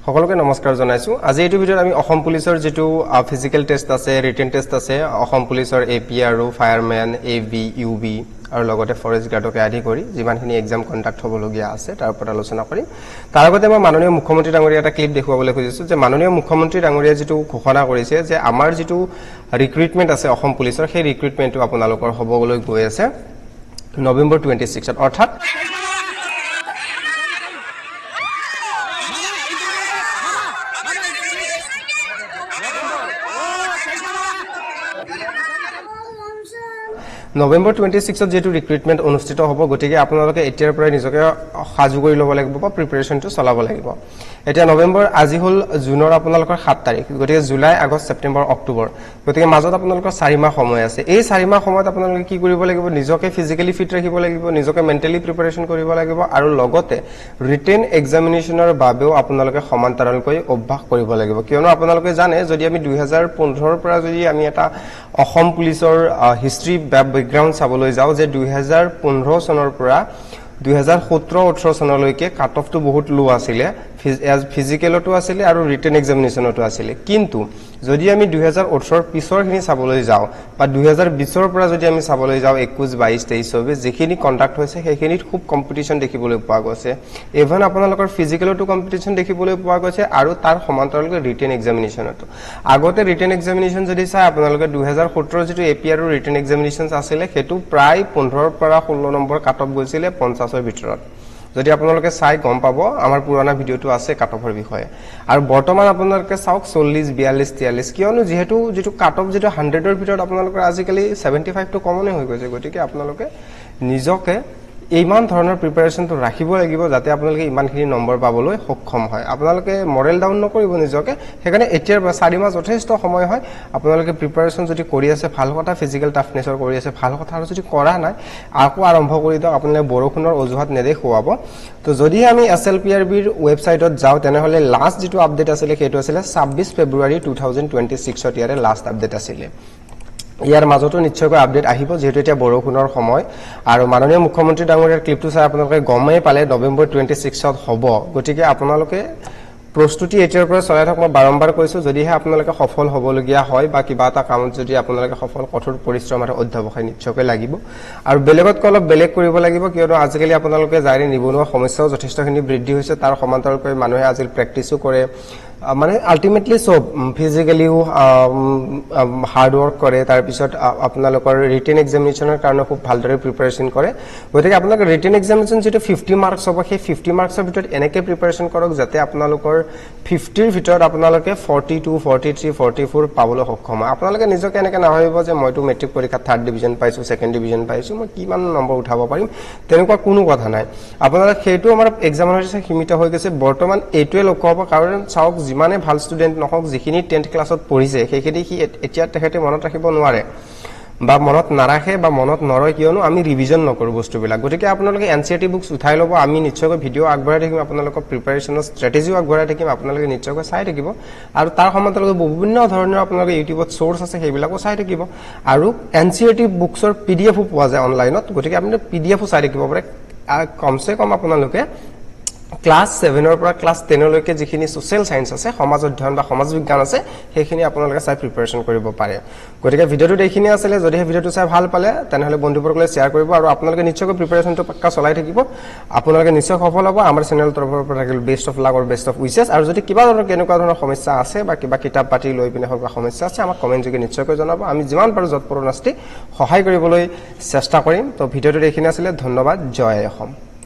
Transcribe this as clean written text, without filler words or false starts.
সকলোকে নমস্কাৰ জনাইছোঁ। আজি এইটো ভিডিঅ'ত আমি অসম পুলিচৰ যিটো ফিজিকেল টেষ্ট আছে, ৰিটেন টেষ্ট আছে, অসম পুলিচৰ এ পি আৰু firemen, A B, U B আৰু লগতে ফৰেষ্ট গাৰ্ডকে আদি কৰি যিমানখিনি এক্সাম কণ্ডাক্ট হ'বলগীয়া আছে তাৰ ওপৰত আলোচনা কৰিম। তাৰ আগতে মই মাননীয় মুখ্যমন্ত্ৰী ডাঙৰীয়া এটা ক্লিপ দেখুৱাবলৈ খুজিছোঁ যে মাননীয় মুখ্যমন্ত্ৰী ডাঙৰীয়াই যিটো ঘোষণা কৰিছে যে আমাৰ যিটো ৰিক্ৰুইটমেণ্ট আছে অসম পুলিচৰ, সেই ৰিক্ৰুইটমেণ্টটো আপোনালোকৰ হ'বলৈ গৈ আছে নৱেম্বৰ 26ত, অৰ্থাৎ নৱেম্বৰ 26ত যিহেতু ৰিক্ৰুইটমেণ্ট অনুষ্ঠিত হ'ব, গতিকে আপোনালোকে এতিয়াৰ পৰাই নিজকে সাজু কৰি ল'ব লাগিব বা প্ৰিপেৰেশ্যনটো চলাব লাগিব। এতিয়া নৱেম্বৰ, আজি হ'ল জুনৰ আপোনালোকৰ 7 তাৰিখ, গতিকে জুলাই, আগষ্ট, ছেপ্টেম্বৰ, অক্টোবৰ, গতিকে মাজত আপোনালোকৰ 4 মাহ সময় আছে। এই 4 মাহ সময়ত আপোনালোকে কি কৰিব লাগিব? নিজকে ফিজিকেলি ফিট ৰাখিব লাগিব, নিজকে মেণ্টেলি প্ৰিপেৰেশ্যন কৰিব লাগিব আৰু লগতে ৰিটেন এক্সামিনেশ্যনৰ বাবেও আপোনালোকে সমান্তৰালকৈ অভ্যাস কৰিব লাগিব। কিয়নো আপোনালোকে জানে, যদি আমি 2015ৰ পৰা যদি আমি এটা অসম পুলিচৰ হিষ্ট্ৰী বেকগ্ৰাউণ্ড চাবলৈ যাওঁ যে 2015 চনৰ পৰা 2017-18 চনলৈকে কাট অফটো বহুত ল' আছিলে, ফিজিকেলতো আছিলে আৰু ৰিটেন এক্সামিনেশ্যনতো আছিলে। কিন্তু যদি আমি 2018ৰ পিছৰখিনি চাবলৈ যাওঁ বা 2020ৰ পৰা যদি আমি চাবলৈ যাওঁ, 21, 22, 23, 24 যিখিনি কণ্ডাক্ট হৈছে সেইখিনিত খুব কম্পিটিশ্যন দেখিবলৈ পোৱা গৈছে। ইভেন আপোনালোকৰ ফিজিকেলতো কম্পিটিশ্যন দেখিবলৈ পোৱা গৈছে আৰু তাৰ সমান্তৰালকৈ ৰিটেন এক্সামিনেশ্যনতো। আগতে ৰিটেন এক্সামিনেশ্যন যদি চাই আপোনালোকে 2017 যিটো এ পি আৰু ৰিটেন এক্সামিনেশ্যন আছিলে সেইটো প্ৰায় 15ৰ পৰা 16 নম্বৰ কাট অফ গৈছিলে 50ৰ ভিতৰত। যদি আপোনালোকে চাই গম পাব, আমাৰ পুৰণা ভিডিঅ'টো আছে কাট অফৰ বিষয়ে। আৰু বৰ্তমান আপোনালোকে চাওক 40, 42, 43, কিয়নো যিহেতু যিটো কাট অফ যিটো 100ৰ ভিতৰত আপোনালোকৰ আজিকালি 75টো কমনে হৈ গৈছে। গতিকে আপোনালোকে নিজকে ইমান ধৰণৰ প্ৰিপেৰেশ্যনটো ৰাখিব লাগিব যাতে আপোনালোকে ইমানখিনি নম্বৰ পাবলৈ সক্ষম হয়। আপোনালোকে মৰেল ডাউন নকৰিব নিজকে, সেইকাৰণে এতিয়াৰ পৰা 4 মাহ যথেষ্ট সময় হয়। আপোনালোকে প্ৰিপেৰেশ্যন যদি কৰি আছে ভাল কথা, ফিজিকেল টাফনেছৰ কৰি আছে ভাল কথা, আৰু যদি কৰা নাই আকৌ আৰম্ভ কৰি দিয়ক, আপোনালোকে বৰষুণৰ অজুহাত নেদেখুৱাব। তো যদি আমি এছ এল পি আৰ বিৰ ৱেবছাইটত যাওঁ তেনেহ'লে লাষ্ট যিটো আপডেট আছিলে সেইটো আছিলে 26 ফেব্ৰুৱাৰী 2026ত ইয়াৰে লাষ্ট আপডেট আছিলে। ইয়াৰ মাজতো নিশ্চয়কৈ আপডেট আহিব, যিহেতু এতিয়া বৰষুণৰ সময়। আৰু মাননীয় মুখ্যমন্ত্ৰী ডাঙৰীয়াৰ ক্লিপটো চাই আপোনালোকে গমেই পালে নৱেম্বৰ 26ত হ'ব। গতিকে আপোনালোকে প্ৰস্তুতি এতিয়াৰ পৰা চলাই থাকক। মই বাৰম্বাৰ কৈছোঁ, যদিহে আপোনালোকে সফল হ'বলগীয়া হয় বা কিবা এটা কামত যদি আপোনালোকে সফল, কঠোৰ পৰিশ্ৰম আৰু অধ্যৱসায় নিশ্চয়কৈ লাগিব আৰু বেলেগতকৈ অলপ বেলেগ কৰিব লাগিব। কিয়নো আজিকালি আপোনালোকে জানে নিবনুৱা সমস্যাও যথেষ্টখিনি বৃদ্ধি হৈছে, তাৰ সমান্তৰালকৈ মানুহে আজিকালি প্ৰেক্টিছো কৰে, মানে আল্টিমেটলি চব ফিজিকেলিও হাৰ্ড ৱৰ্ক কৰে, তাৰপিছত আপোনালোকৰ ৰিটেন এক্সামিনেশ্যনৰ কাৰণে খুব ভালদৰে প্ৰিপেৰেশ্যন কৰে। গতিকে আপোনালোকে ৰিটেন এক্সামিনেশ্যন যিটো 50 মাৰ্কছ হ'ব, সেই 50 মাৰ্কছৰ ভিতৰত এনেকৈ প্ৰিপেৰেশ্যন কৰক যাতে আপোনালোকৰ 50ৰ ভিতৰত আপোনালোকে 42, 43, 44 পাবলৈ সক্ষম হয়। আপোনালোকে নিজকে এনেকৈ নাভাবিব যে মইতো মেট্ৰিক পৰীক্ষাত থাৰ্ড ডিভিজন পাইছোঁ, ছেকেণ্ড ডিভিজন পাইছোঁ, মই কিমান নম্বৰ উঠাব পাৰিম, তেনেকুৱা কোনো কথা নাই। আপোনালোক সেইটো আমাৰ এক্সামৰ সীমিত হৈ গৈছে। বৰ্তমান এইটোৱে লক্ষ্য হ'ব, কাৰণ চাওক যিমানে ভাল ষ্টুডেণ্ট নহওক, যিখিনি 10th ক্লাছত পঢ়িছে সেইখিনি সি এতিয়া তেখেতে মনত ৰাখিব নোৱাৰে বা মনত নাৰাখে বা মনত নৰয়, কিয়নো আমি ৰিভিজন নকৰোঁ বস্তুবিলাক। গতিকে আপোনালোকে N C R T books উঠাই ল'ব, আমি নিশ্চয়কৈ ভিডিঅ' আগবঢ়াই থাকিম, আপোনালোকৰ প্ৰিপেৰেশ্যনৰ ষ্ট্ৰেটেজিও আগবঢ়াই থাকিম, আপোনালোকে নিশ্চয়কৈ চাই থাকিব। আৰু তাৰ সমান্তৰালকৈ বিভিন্ন ধৰণৰ আপোনালোকে ইউটিউবত চ'ৰ্চ আছে সেইবিলাকো চাই থাকিব। আৰু এন চি আৰ টি বুকছৰ পি ডি এফো পোৱা যায় অনলাইনত, গতিকে আপুনি পি ডি এফো চাই থাকিব পাৰে। কমচে কম আপোনালোকে ক্লাছ 7ৰ পৰা ক্লাছ 10লৈকে যিখিনি ছ'চিয়েল চায়েন্স আছে, সমাজ অধ্যয়ন বা সমাজ বিজ্ঞান আছে, সেইখিনি আপোনালোকে চাই প্ৰিপেৰেশ্যন কৰিব পাৰে। গতিকে ভিডিঅ'টোত এইখিনিয়ে আছিলে। যদিহে ভিডিঅ'টো চাই ভাল পালে তেনেহ'লে বন্ধুবৰ্গলৈ শ্বেয়াৰ কৰিব আৰু আপোনালোকে নিশ্চয়কৈ প্ৰিপেৰেশ্যনটো পাক্কা চলাই থাকিব, আপোনালোকে নিশ্চয় সফল হ'ব। আমাৰ চেনেলৰ তৰফৰ পৰা থাকিল বেষ্ট অফ লাক আৰু বেষ্ট অফ উইচেছ। আৰু যদি কিবা ধৰণৰ কেনেকুৱা ধৰণৰ সমস্যা আছে বা কিবা কিতাপ পাতি লৈ পিনে হওক বা সমস্যা আছে, আমাক কমেণ্ট যোগে নিশ্চয়কৈ জনাব। আমি যিমান পাৰোঁ যৎপৰোনাস্তি সহায় কৰিবলৈ চেষ্টা কৰিম। তো ভিডিঅ'টোত এইখিনি আছিলে। ধন্যবাদ। জয় অসম।